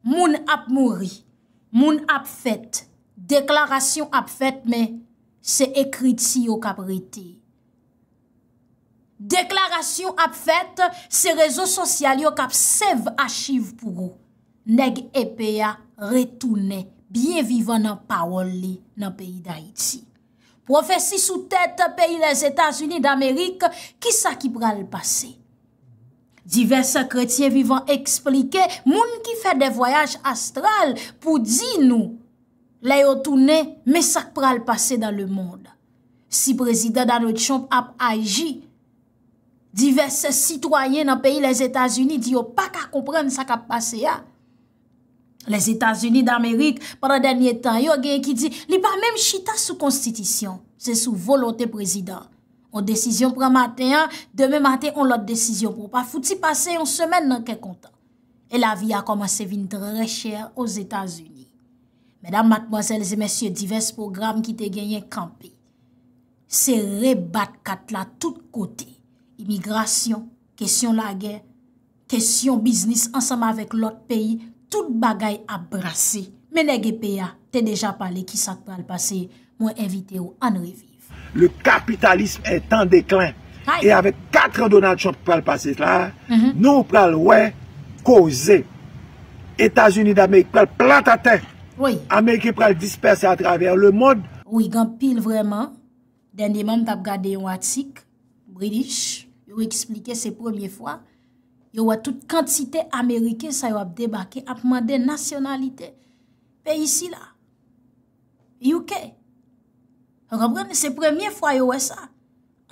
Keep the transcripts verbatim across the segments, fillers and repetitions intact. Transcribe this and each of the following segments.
Moun ap mouri, moun ap fèt, deklarasyon ap fèt, men se ekriti yo k ap rete. Deklarasyon ap fèt, se rezo sosyal yo k ap save achiv pou ou. Nèg epe a retounen byen vivan nan pawòl li nan peyi Dayiti. Pwofesi sou tèt peyi Lèzetazini Damerik, kisa ki pral pase? Divès kretyen vivan eksplike moun ki fè de vwayaj astral pou di nou, lè yo tounen, men sa k pral pase dans le monde. Si prezidan Donald Trump ap aji, divès sitwayen nan peyi Lèzetazini di yo pa ka konprann sa k ap pase a. Lèzetazini Damerik, pandan dènye tan yo, genyen ki di li pa menm chita sou konstitisyon, se sou volonte prezidan. On desizyon pran maten an, demen maten on lòt desizyon pran. Pa fouti pase yon semèn nan kè kontan. E lavi a kòmanse vin trè chè Ozetazini. Medam, madmwazèl e mesye, divès pwogram ki te genyen kanpe. Se rebat kat la tout kote. Imigrasyon, kesyon lagè, kesyon biznis ansanm avèk lòt peyi, tout bagay ap brase. Men nèg epe a te deja pale kisa k pral pase, mwen envite w ann reviv. Le capitalisme est en déclin. Ay. E avèk kat an Donald Trump pral pase la, nou pral wè koze. Etazini Damerik pral plat atè. Wi. Ameriken pral dispèse atravè le mond. Wi, gen anpil vrèman. Dènyèman, m t ap gade yon atik British, yo eksplike se premye fwa yo wè tout kantite Ameriken sa yo ap debake, ap mande nasyonalite peyi sila. U K. Ou konprann? Se premye fwa yo wè sa.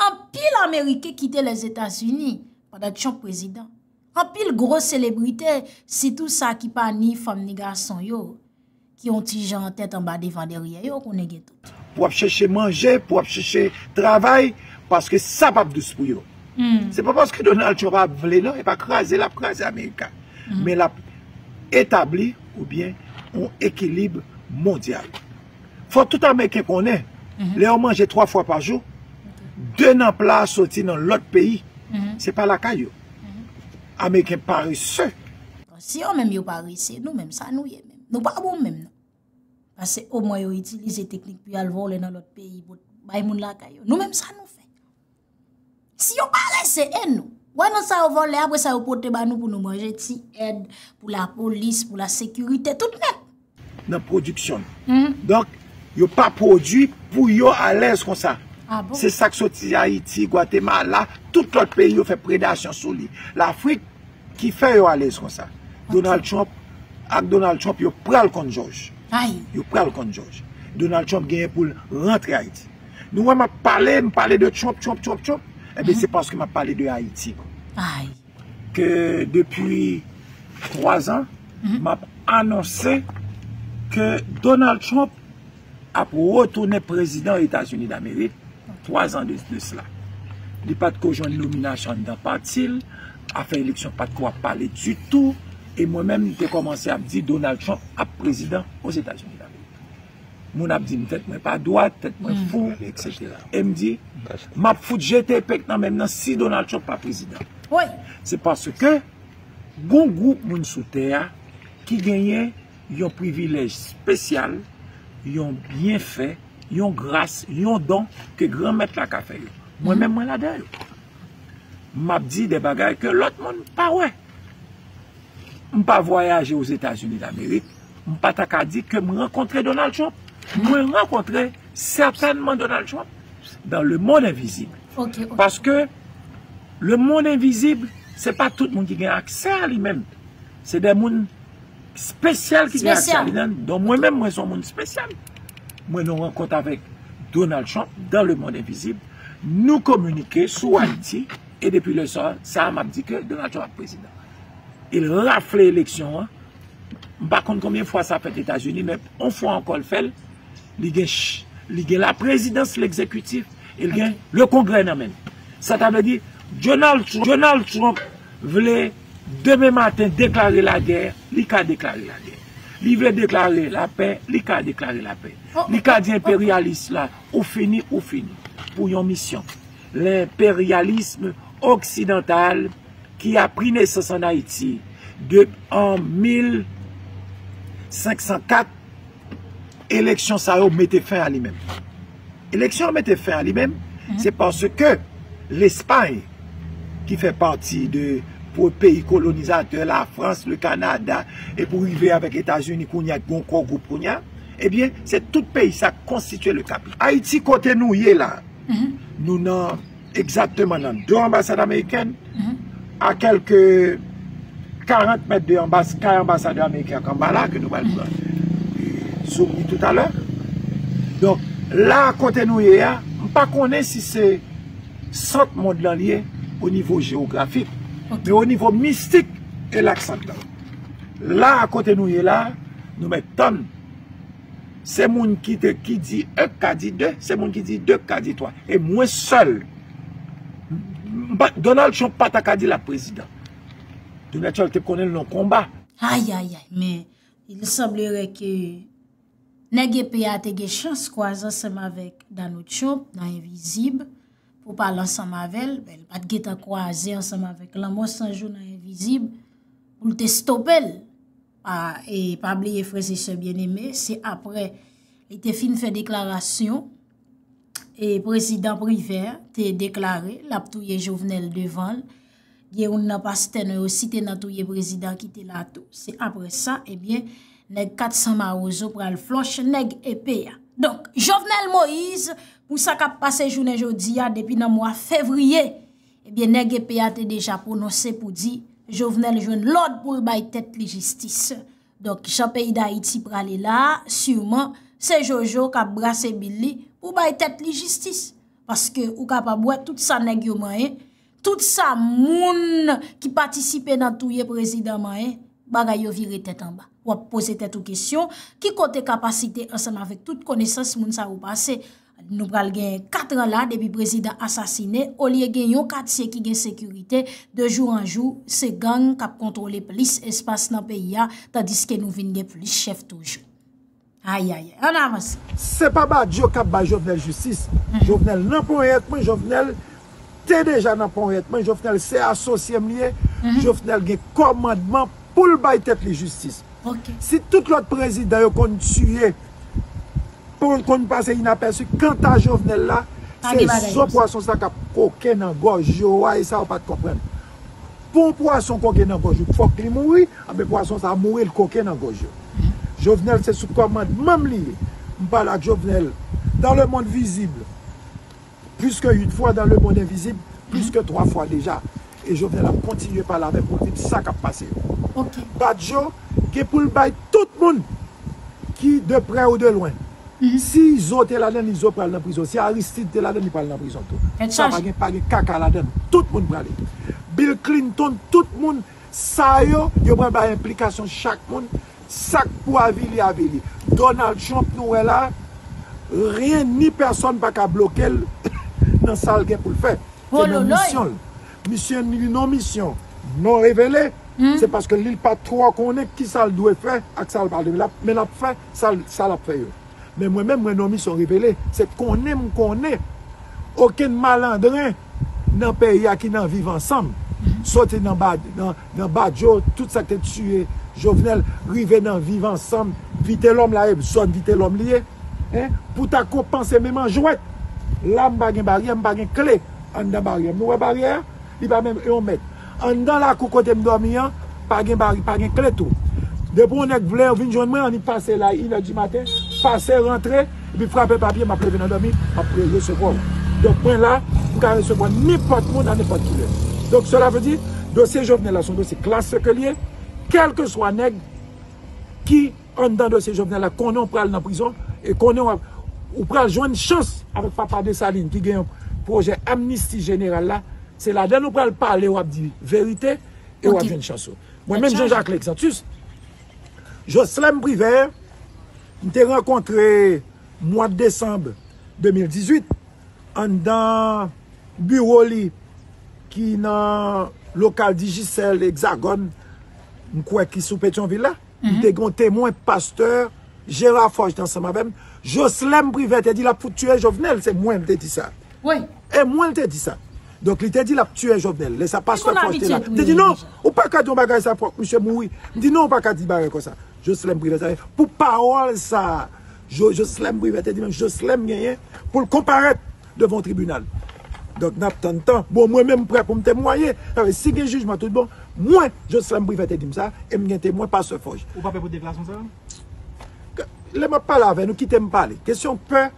Anpil Ameriken kite Lèzetazini pandan Trump prezidan. Anpil gwo selebrite, sitou sa ki pa ni fanm ni gason yo, ki yon ti jan tèt anba devan dèyè yo, konnen gen tout. Pou ap chèche manje, pou ap chèche travay, paske sa p ap dous pou yo. Se pa paske Donald Trump ap vle, non, e pa kraze l ap kraze Amerika. Men l ap etabli oubyen yon ekilib mondyal. Fò tout Ameriken konnen, lè yo manje twa fwa pa jou, de nan pla a soti nan lòt peyi. Se pa lakay yo. Ameriken parese. Si yo menm yo parese, nou menm sa nou ye menm. Nou pa bon menm non. Paske omwen yo itilize teknik pou y al vòlè nan lòt peyi pou bay moun lakay yo. Nou menm sa nou fè. Si yo parese, e nou? Wè nan sa yo vòlè, apre sa yo pote ba nou pou nou manje, ti èd pou lapolis, pou lasekirite, tout nèt. Nan pwodiksyon. Donk, yo pa pwodui pou yo alèz konsa. Ah bon? Se sa k soti Ayiti, Gwatemala, tout lòt peyi yo fè predasyon sou li. Lafrik ki fè yo alèz konsa. Donald Trump, ak Donald Trump, yo pral konn jòj. Ay. Yo pral konn jòj. Donald Trump genyen pou l rantre Ayiti. Nou wè m ap pale, m pale de Trump, Trump, Trump, Trump. Ebyen, se paske m ap pale de Ayiti. Ay. Ke depi twa zan, m ap anonse ke Donald Trump ap retounen prezidan Etazini Damerik, twa zan de, de sela. Li pa t ko jwenn nominasyon anndan pati l, afè eleksyon pa t ko ap pale ditou, e mwen menm, m te kòmanse ap di Donald Trump ap prezidan Ozetazini Damerik. Moun ap di m tèt mwen pa dwat, tèt mwen fou, etsetera. E m di, m ap fout jete epek nan men m nan si Donald Trump pa prezidan. Wi. Se paske gon gwoup moun sou tè a ki genyen yon privilèj espesyal, yon byenfè, yon gras, yon don ke Granmèt la ka fè yo. Mwen menm, mwen ladan yo. M ap di de bagay ke lòt moun pa wè. M pa vwayaje Ozetazini Damerik, m pa ta ka di ke m rankontre Donald Trump. Mwen rankontre sètènman Donald Trump dans le monde invisible. Ok, ok. Paske le monde invisible, se pa tout moun ki gen aksè a li menm. Se de moun espesyal ki gen aksè a li menm. Donk mwen menm, mwen se yon moun espesyal. Mwen nan yon rankont avèk Donald Trump dans le monde invisible. Nou kominike sou Ayiti, e depi lè sa, sa a m ap di ke Donald Trump ap prezidan. E l rafle eleksyon an. M pa konn konbyen fwa sa fèt Etazini, men yon fwa ankò l fè l. Li gen, ch- li gen laprezidans, legzekitif, e l gen le kongrè nan men l. Sa ta vle di, Donald Trump, Donald Trump vle demen maten deklare lagè, li ka deklare lagè. Li vle deklare lapè, li ka deklare lapè. Li ka di enperyalis la, ou fini, ou fini. Pou yon misyon. Lenperyalis oksidantal ki a pri nesans an Ayiti de an mil senk san kat, eleksyon sa yo mete fen a li menm. Eleksyon an mete fen a li menm, se paske Lespay, ki fè pati de pou peyi kolonizatè, Lafrans, le Kanada, e pou rive avèk Etazini kounye a, ki gon kò gwoup kounye a, ebyen, se tout peyi sa k konstitye le kapit. Ayiti, kote nou ye la, nou nan egzakteman nan do anbasad amerikèn, a kèlke karant mèt de anbas-, kay anbasadè ameriken an anba la, ke nou pral pran, e, sou li toutalè. Donk, la kote nou ye a, m pa konnen si se sant mond lan li ye o nivo jewografik, men o nivo mistik, e la k sant lan. La kote nou ye la, nou mèt tann. Se moun ki te, ki di un ka di deux, se moun ki di deux ka di trois. E mwen sèl, m pa, Donald Trump pa ta ka di l ap prezidan. Donald Trump te konnen l nan konba. Ayayay, men il semblerait que nèg epe a te gen chans kwaze ansanm avèk Donald Trump nan Envizib pou pale ansanm avè l. Men li pa t gentan kwaze ansanm avèk Lanmò San Jou nan Envizib pou l te stope l. Pa, e pa bliye frè e sè byeneme, se apre li te fin fè deklarasyon e prezidan Privè te deklare l ap touye Jovenel devan l. Gen youn nan pastè nou yo site nan touye prezidan ki te la tou. Se apre sa, ebyen, nèg kat san mawozo pral flòch nèg epe a. Donk, Jovenel Moïse, pou sa k ap pase jounen jodi a, depi nan mwa fevriye, ebyen, nèg epe a te deja pwononse pou di Jovenel jwenn lòd pou l bay tèt li jistis. Donk, jan peyi Dayiti prale la a, siman, se Jojo k ap brase bil li pou bay tèt li jistis. Paske ou kapab wè tout sa nèg yo manyen, tout sa moun ki patisipe nan touye prezidan manyen, bagay yo vire tèt anba. W ap poze tèt ou kesyon, ki kote kapasite ansanm avèk tout konesans moun sa yo pase? Nou pral gen kat an la depi prezidan asasine, olye gen yon katye ki gen sekirite, de jou an jou, se gang k ap kontwole plis espas nan peyi a, tandiske nou vin gen plis chèf toujou. Ayayay, ann avanse. Se pa Badio k ap bay Jovenel jistis. Jovenel nan ponyèt mwen, Jovenel te deja nan ponyèt mwen, Jovenel se asosye m li ye, Jovenel gen kòmandman pou l bay tèt li jistis. Si tout lòt prezidan yo konn tiye, pou l konn pase inapèsi, kanta Jovenel la, se zo pwason sa k ap koke nan gòj yo a, e sa yo pa t konprann. Pou yon pwason koke nan gòj ou, fòk li mouri, anben pwason sa mouri, l koke nan gòj yo. Jovenel se sou kòmandman m li ye. M pale ak Jovenel dans le monde visible. Plus que huit fois dans le monde invisible, plus que trois fois déjà. E Jovenel ap kontinye pale avè m pou l di m sa k ap pase yo. Badio gen pou l bay tout moun ki de prè ou de lwen. Si Izo te ladan l, Izo pral nan prizon. Si Aristide te ladan l, li pral nan prizon tou. Sa pa gen, pa gen kaka ladan l. Tout moun prale. Bill Clinton, tout moun sa yo, yo pral bay enplikasyon chak moun. Sa k pou avili, avili. Donald Trump nou wè la, ryen ni pèsòn pa ka bloke l nan sa l gen pou l fè. Se nan misyon l. Misyon li non misyon non revele. Se paske li pa twò konnen ki sa l dwe fè ak sa l pa dwe. Men l ap fè sa l ap fè yo. Men mwen menm, mwen non misyon revele. Se konnen m konnen okenn malandren nan peyi a ki nan Viv Ansanm, soti nan Badio, tout sa k te tiye Jovenel, rive nan Viv Ansanm, Vitelòm la e zòn Vitelòm li ye, pou ta konpanse menm an jwèt. La m pa gen baryè, m pa gen kle anndan baryè m. Nou wè baryè a? Li pa menm yon mèt. Anndan lakou kote m dòmi an, pa gen bari, pa gen kle tou. Depi yon nèg vle vin jwenn mwen, annik pase la, inè di maten, pase rantre, epi frape papye, m ap leve nan dòmi, m ap resevwa w. Donk mwen la, m ka resevwa nenpòt moun a nenpòt kilè. Donk sela vle di, dosye Jovenel la se yon dosye klasik ke l ye, kèlkeswa nèg ki anndan dosye Jovenel la, konnen w pral nan prizon, e konnen w ap, ou pral jwenn chans avèk papa Desalin ki gen yon pwojè amnisti jeneral la, se ladan l ou pral pale, w ap di verite, e w ap jwenn chans ou. Mwen menm Jean Jacques Lexantus, Joslèm Privè, m te rankontre mwa desanm de mil dizuit anndan biwo li ki nan lokal Digicel Hexagone, m kwè ki sou Petyonvil la. M te gen yon temwen, pastè Gérard Forge te ansanm avè m. Joslèm Privè te di l ap fout tiye Jovenel, se mwen l te di sa. E mwen l te di sa. Donk li te di l ap tiye Jovenel. Lè sa pastè Forge te la. M te di non, ou pa ka di yon bagay sa, fòk misye mouri. M di non, ou pa ka di bagay konsa. Jocelyn Privert, sa vle pou pawòl sa a, Jo- Jocelyn Privert te di menm Jocelyn genyen pou l konparèt devan yon tribinal. Donk, n ap tann tan. Bon, mwen menm, m prè pou m temwaye. Sa vle, si gen jijman tout bon, mwen, Jocelyn Privert te di m sa, e m gen temwen, pastè Fòj. Ou pa pè pou deklarasyon sa a? Lè m ap pale avè nou, kite m pale. Kesyon pè,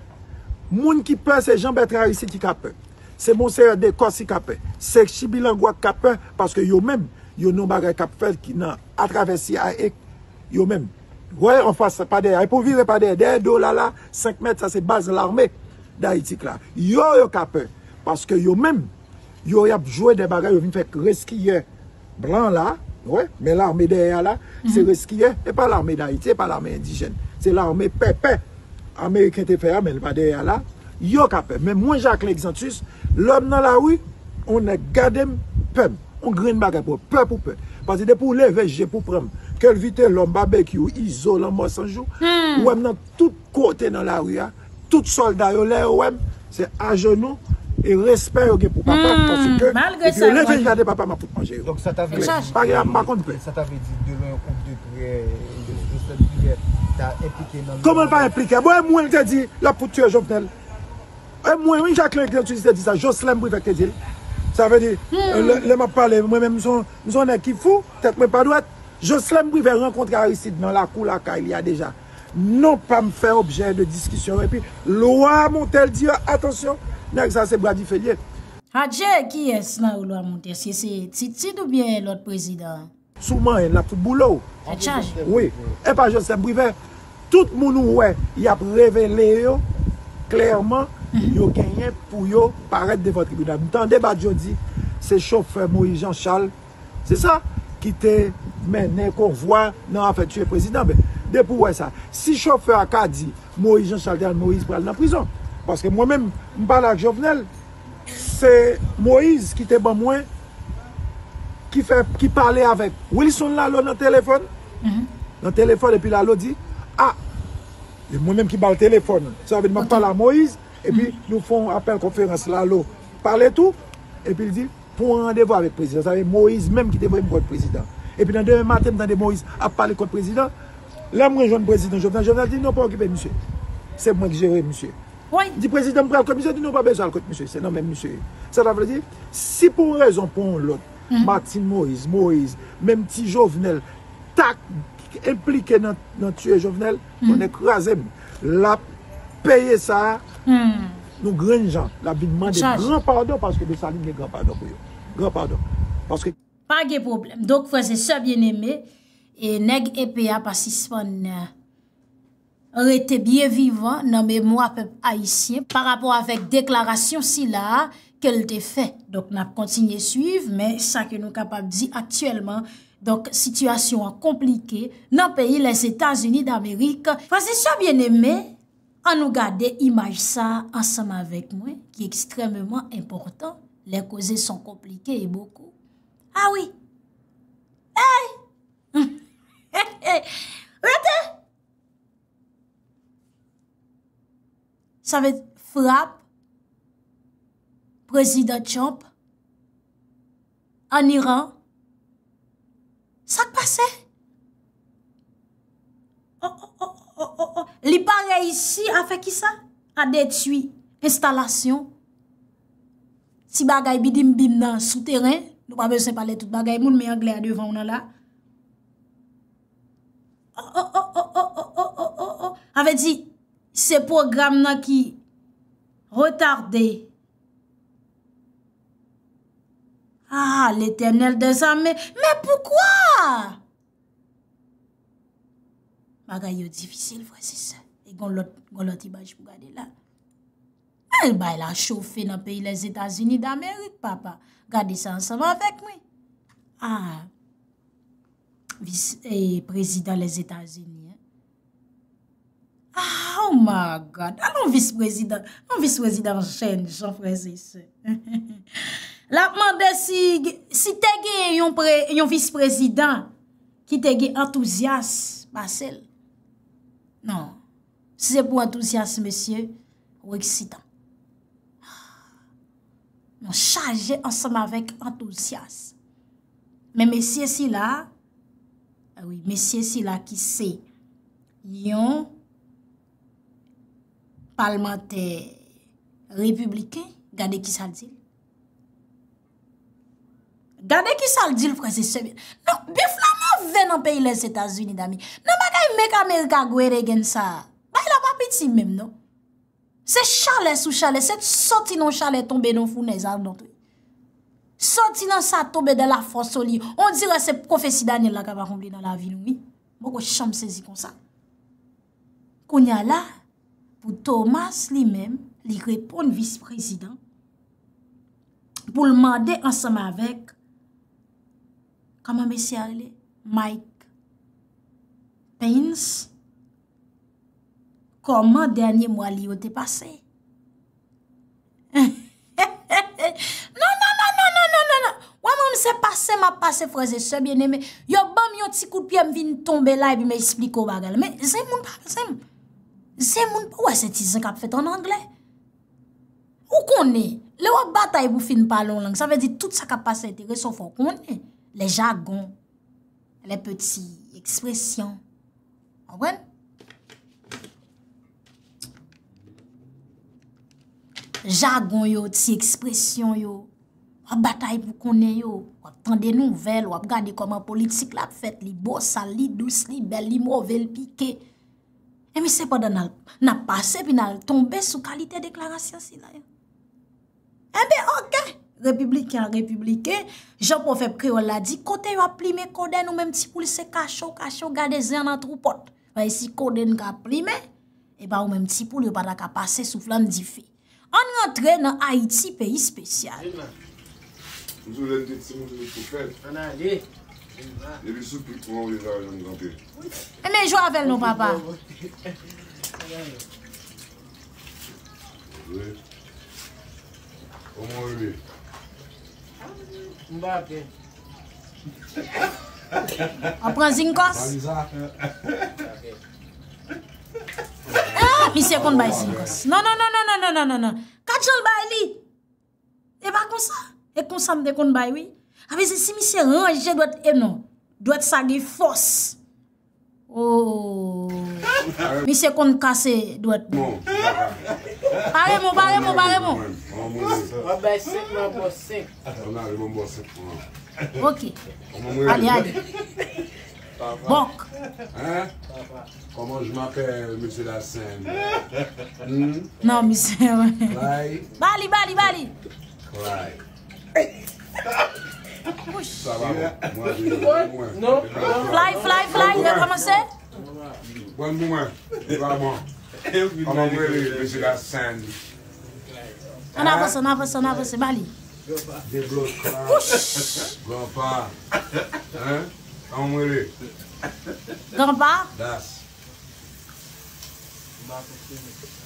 moun ki pè, se Jean Bertrand Aristide ki ka pè. Se Monseyè Decos ki ka pè. Se Chibi Langlois ki ka pè, paske yo menm, yo nan bagay k ap fèt ki nan, atravè C I A, yo menm. Wè, anfas, pa dèyè. E pou vire pa dèyè, dèyè do la la, senk mèt, sa se baz lame dayiti la. Yo, yo ka pè. Paske yo menm, yo, y ap jwe de bagay, yo vin fè reskiyè blan la, wè, men lame dèyè a la, se reskiyè, e pa lame dayiti, e pa lame endijèn. Se lame pèpè ameriken te fè a, men l pa dèyè a la. Yo ka pè. Men mwen, Jacquelin Exantus, lè m nan lari, on nèg gade m, pè m. On grenn bagay pou pè pou pè. Paske depi w leve je pou pran m, ke l Vitelòm, Babekyou, Izo, Lanmò San Jou, ou wè m nan tout kote nan lari a, tout sòlda yo, lè yo wè m, se ajenou e respè yo gen pou papa m, paske depi yo leve je gade papa m ap fout manje yo. Donk sa ta vle di, pa gen, m pa konn pè. Sa ta vle di, de loin ou de près, Jocelyn Privert ta enplike nan... Kòman l pa enplike? Bon, e mwen l te di l ap fout tiye Jovenel. E mwen, wi, Jacquelin Exantus te di sa, Jocelyn Privert te di l. Sa vle di, lè, lè m ap pale, mwen menm, m se yon, m se yon nèg ki fou, tèt mwen pa dwèt. Jocelyn Privert rankontre Aristide nan lakou lakay li a deja. Non pa m fè objè de diskisyon. Epi, Lwa Montel di, atansyon, nèg sa se bra dife l ye. Adje, kiyès nan yo Lwa Montel? Èske se Titid oubyen lòt prezidan? Si w manyen l, l ap fout boule w. Tèt chaje. Wi. E pa Jocelyn Privert. Tout moun ou wè, y ap revele yo klèman, yo genyen pou yo parèt devan tribinal. M tande Badio di, se chofè Moïse Jean Charles, se sa, ki te mennen konvwa nan afè tiye prezidan. Men, depi w wè sa, si chofè a ka di, Moïse Jean Charles te al, Moïse pral nan prizon. Paske mwen menm, m pale ak Jovenel, se Moïse ki te ban mwen, ki fè, ki pale avèk Wilson Lalo nan telefòn. Nan telefòn, epi Lalo di, a, e mwen menm ki ba l telefòn. Sa vle di, m ap pale a Moïse, epi nou fè yon apèl konferans, Lalo pale tou, epi l di, pran randevou avèk prezidan. Sa vle di, Moïse menm ki te voye m kot prezidan. Epi nan demen maten, m tande Moïse ap pale kot prezidan. Lè mwen jwenn prezidan Jovenel, Jovenel di, non, pa okipe misye. Se mwen ki jere misye. Wi. Di, prezidan, m pral kot misye, di, non, pa bezwen al kot misye, se nan men misye. Sa ta vle di, si pou yon rezon, pou yon lòt, Martine Moïse, Moïse, menm ti Jovenel, ta enplike nan, nan tiye Jovenel, konnen kraze m. L ap peye sa, nou grenn jan. L ap vin mande gran padon, paske Desalin gen gran padon pou yo. Gran padon. Paske... Pa gen pwoblèm. Donk, frè e sè byeneme, e nèg epe a pa sispann rete byen vivan nan memwa pèp ayisyen pa rapò avèk deklarasyon sila a ke l te fè. Donk, n ap kontinye swiv, men sa ke nou kapab di aktyèlman, donk, sitiyasyon an konplike nan peyi Lèzetazini Damerik. Frè e sè byeneme, ann nou gade imaj sa a ansanm avèk mwen, ki ekstrèmeman enpòtan, lè koze son konplike e bokou. A wi! Ey! Rete! Sa vle di frap prezidan Trump ann Iran. Sa k pase? Oh, oh, oh, oh, oh, oh. Li pa reyisi a fè kisa? A detwi enstalasyon ti bagay bidim bim nan sou teren. Nou pa bezwen pale tout bagay moun, men anglè a devan w nan la. Oh, oh, oh, oh, oh, oh, oh, oh, oh, oh. Sa vle di, se pwogram nan ki retade. Ah, Letènèl dèzame, men poukwa? Bagay yo difisil, frè e sè. E gon lòt, gon lòt imaj pou gade la. Men bay la chofe nan peyi Lèzetazini Damerik, papa. Gade sa ansanm avèk mwen. Ah, vis, eh, prezidan Lèzetazini, hein. Ah, oh my God. Alon vis prezidan, yon vis prezidan jèn jan, frè e sè. L ap mande si, si te gen yon pre, yon vis prezidan ki te gen antouzyas pase l. Non. Si se pou antouzyas, mesye, ou eksitan. Nou chaje ansanm avèk antouzyas. Men mesye sila, Wi, mesye sila ki se yon palmantè repibliken, gade kisa l di l. Gade kisa l di l, frè e sè. Non, bif la move nan peyi Lèzetazini, dami. Nan bagay Make America Great Again sa a, bagay la pa piti menm, non. Se chalè sou chalè, se soti nan chalè tonbe nan founèz a, non, wi. Soti nan sa tonbe dans la fosse aux lions. On dirait se pwofesi Daniel la k ap akonpli nan lavi nou, wi. M poko janm sezi konsa. Kounye a la, pou Thomas li menm, li reponn vis prezidan pou l mande ansanm avèk, kòman mesye a rele? Mike Pence, kòman dènye mwa li yo te pase? Non, non, non, non, non, non, non, non. Wè mwen, se pase m ap pase, frè e sè byeneme. Yo ban m yon ti kout pye, m vin tonbe la, epi m eksplike w bagay la. Men, zen moun pa, zen, zen moun pa wè se ti zen k ap fèt an anglè. Ou konnen, lè w ap batay pou fin pale yon lang, sa vle di tout sa k ap pase enterese w, fò w konnen. Les jargons, les petites expressions. Konprann? Jagon yo, ti ekspresyon yo. W ap batay pou konnen yo. W ap tande nouvèl, w ap gade kòman politik la ap fèt, li bosal, li dous, li bèl, li move, li pike. E mi sepandan n al, n ap pase, epi n al tonbe sou kalite deklarasyon sila yo. Enben, oke, repibliken a repibliken, jan pwovèb kreyòl la di, kote yo ap plimen kodenn, ou menm ti poul se kache w kache w, gade zen an nan twou pòt. Paske si kodenn ka plimen, e pa ou menm ti poul, yo pa ta ka pase sou flann dife. Ann rantre nan Ayiti, peyi espesyal. M sou lè m te timoun, m te fè. Ann ale. Depi sou pik mwen, ou deja wè jan m kanpe. Enben, jwe avè l non, papa. Wi. Kòman w rele? Mbappe. W ap pran Zinkòs? Valiz la. Ah, misye konn bay Zinkòs. Non, non, non. Gad jan l bay li. E pa konsa. E konsa m te konn bay, wi. Sa vle di si misye ranje dwèt, e non. Dwèt sa gen fòs. Oh. Misye konn kase dwèt. Non, paka. Pare mon, pare mon, pare mon. W ap bay senk, mwen ba w senk. Ann ale, mwen ba w senk fran. Ok. Kòman mwen rele? Ale, ale. Bòk. Hein? Comment je m'appelle, monsieur la scène? Hmm? Non, misye. Clay? Ba li, ba li, ba li. Clay. Wouch. Sa va bon. Mwen, mwen, mwen. Non. Fly, fly, fly, rekòmanse. Bon, mwen. Li pa bon. Kòman mwen rele, mesye la scène? Ann avanse, ann avanse, ann avanse, ba li. Debloka. Wouch. Granpa. Hein? Kòman mwen rele? Granpa. Das. M pa fonksyone konsa.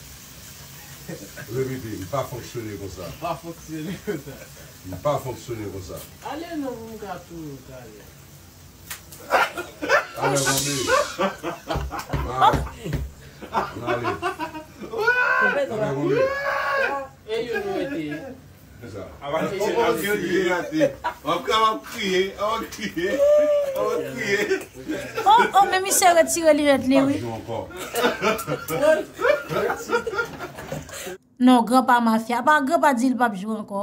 Repete, m pa fonksyone konsa. M pa fonksyone konsa. M pa fonksyone konsa. Ale non, pou m ka touye w talè. Talè konbe. Ann ale. Talè konbe. E youn nou rete. Kisa? Ap kriye, ap kriye. W ap kriye, w ap kriye. W ap kriye. Oh, oh, men misye retire linèt li, wi. Pa jwe ankò. Non, granpa mafya. Apa granpa di l p ap jwe ankò.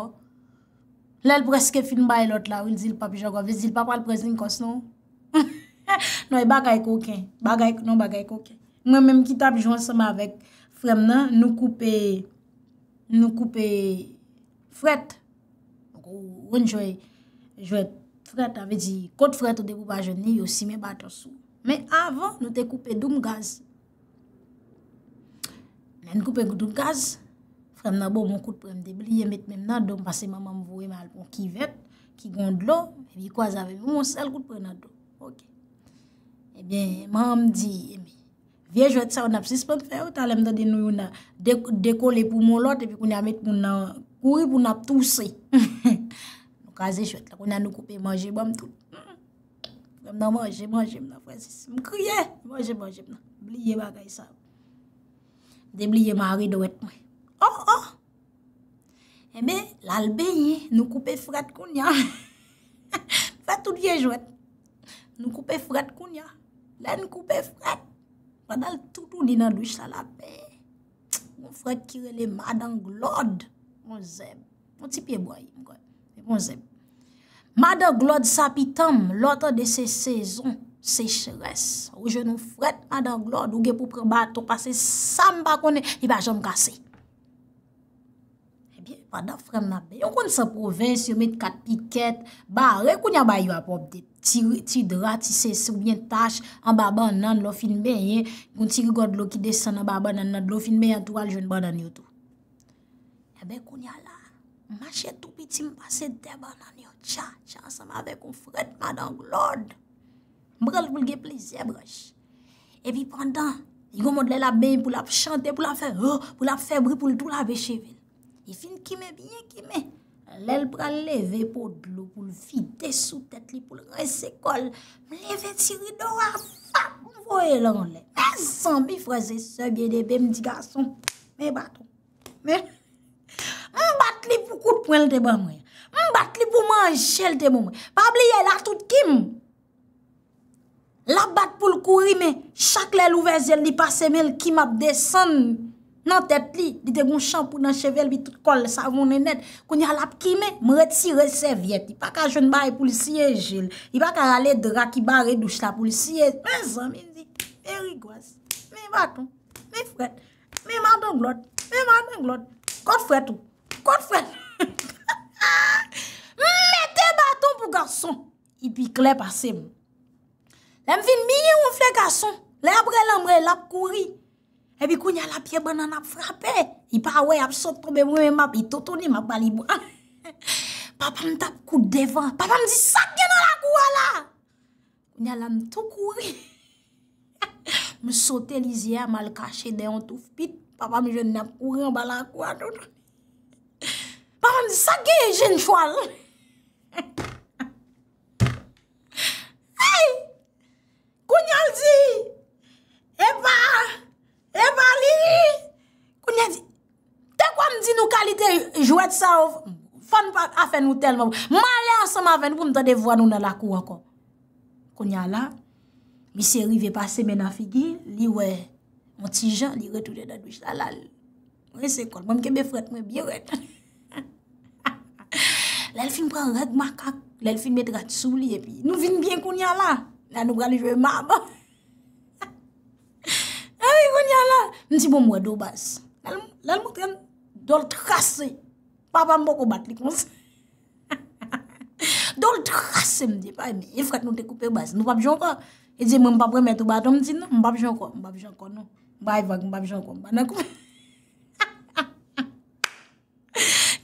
Lè l prèske fin bay lòt la, wi, l di l p ap jwe ankò. Vle di l pa pral pran Zinkòs, non. Non, e bagay koken. Bagay, non, bagay koken. Mwen menm ki t ap jwe ansanm avèk frè m nan, nou koupe, nou koupe frèt. Donk, ou konn jwe, jwèt frèt, sa vle di, kot frèt ou depi w pa jwenn li, yo simen baton sou ou. Men avan, nou te koupe doum gaz. Lè n koupe doum gaz, frè m nan ban m yon kout pren, m te bliye met men m nan do m, paske manman m voye m al pran yon kivèt ki gen dlo, epi l kwaze avè m, yon sèl kout pren nan do. Ok. Ebyen, manman m di, ebyen, vye jwèt sa yo n ap sispann fè yo, talè m tande nou youn ap de-, dekole pou moun lòt, epi kounye a met moun nan kouri pou n ap touse. Nou kraze jwèt la, kounye a nou koupe manje ban m tout. Frè m nan manje, manje m nan, frè sis. M kriye, manje, manje m nan. Bliye bagay sa yo. M te bliye mare dwèt mwen. Oh, oh! Enben, l al benyen, nou koupe frèt kounye a. Fè tout vye jwèt. Nou koupe frèt kounye a. Lè n koupe frèt, pandan l toutouni nan douch la, l ap benyen. Yon frèt ki rele Madan Glòd. Yon zèb. Yon ti pye bwa, m kwè. Se pa yon zèb. Madan Glòd sa pitanm, lè w tande se sezon sechrès. Ou jwenn yon frèt Madan Glòd, ou gen pou pran baton, pase sa m pa konnen, li pa janm kase. Ebyen, pandan frè m nan ap benyen, ou konn sa pwovens, yo met kat pikèt, bare, kounye a ba yo ap opte. Ti, ti dra, ti sesi oubyen tach, anba bannann, lè w fin benyen, yon ti rigò dlo ki desann anba bannann nan, dlo fin benyen, tou al jwenn bannann yo tou. Ebyen, kounye a la, m mache tou piti, m pase dèyè bannann yo, tcha, tcha, ansanm avèk yon frèt Madan Glòd. M pran l pou l gen plizyè branch. Epi pandan, li gon mòd lè l ap benyen, pou l ap chante, pou l ap fè, oh, pou l ap fè bri, pou l tou lave cheve l. Li fin kimen byen kimen. Lè l pral leve po dlo pou l vide sou tèt li, pou l rense kò l, m leve ti rido a, fap, m voye l anlè. Mezanmi, frè e sè byeneme, m di gason, men baton. Men, m bat li pou kout pwen l te ban mwen. M bat li pou manje l te ban mwen. Pa bliye, l a tout kim. L ap bat pou l kouri, men chak lè l ouvè zye l, li pase men l, kim ap desann nan tèt li. Li te gon chanpou nan cheve l, epi tout kò l savonnen nèt. Kounye a l ap kimen, m retire sèvyèt. Li pa ka jwenn bagay pou l siye je l. Li pa ka rale dra ki bare douch la pou l siye. Mezanmi, m di, men rigwaz, men baton, men frèt, men madanglòt, men madanglòt. Kot frèt ou? Kot frèt? M mete baton pou gason. Li pi klè pase m. Lè m vin byen wonfle gason, lè apre lanmwe l ap kouri. Epi kounye a la pye bannann ap frape. Li pa wè, ap sot tonbe, mwen menm ap, li toutouni m ap ba li bwa. Papa m t ap kout devan. Papa m di, "Sa k gen nan lakou a la?" Kounye a la m tou kouri. M sote lizye a, m al kache dèyè yon touf pit. Papa m jwenn n ap kouri anba lakou a toutouni. Papa m di, "Sa k genyen, jenn chwal?" Hey! Kounye a l di, "Epa, epa li." Kounye a di, "Te kwè m di nou kalite jwèt sa yo, fò n pa afè nou tèlman. M ale ansanm avè nou pou m tande vwa nou nan lakou ankò." Kounye a la, misye rive pase men nan figi l, li wè yon ti jan, li retounen nan douch la, l al rense kò l. Mwen, m kenbe frèt mwen byen rèd. Lè l fin pran règ makak, lè l fin met rad sou li, epi nou vin byen kounye a la. La nou pral jwe maman. Epi kounye a la, m di, "Bon, m wè do baz." Lè l, lè l montre m, do l trase. Papa m poko bat li konsa. Do l trase, m di, "Pa, men, e frèt nou te koupe baz, nou p ap jwe ankò." Li di, "Mwen, m p ap remèt ou baton." M di, "Non, m p ap jwe ankò, m p ap jwe ankò, non. M bay vag, m p ap jwe ankò, m pa nan kou."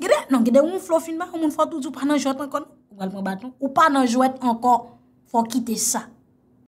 Gade, non, gade, yon flo fin ba, yon moun fò tou di w pa nan jwèt ankò, non. Ou pral pran baton. Ou pa nan jwèt ankò, fò w kite sa.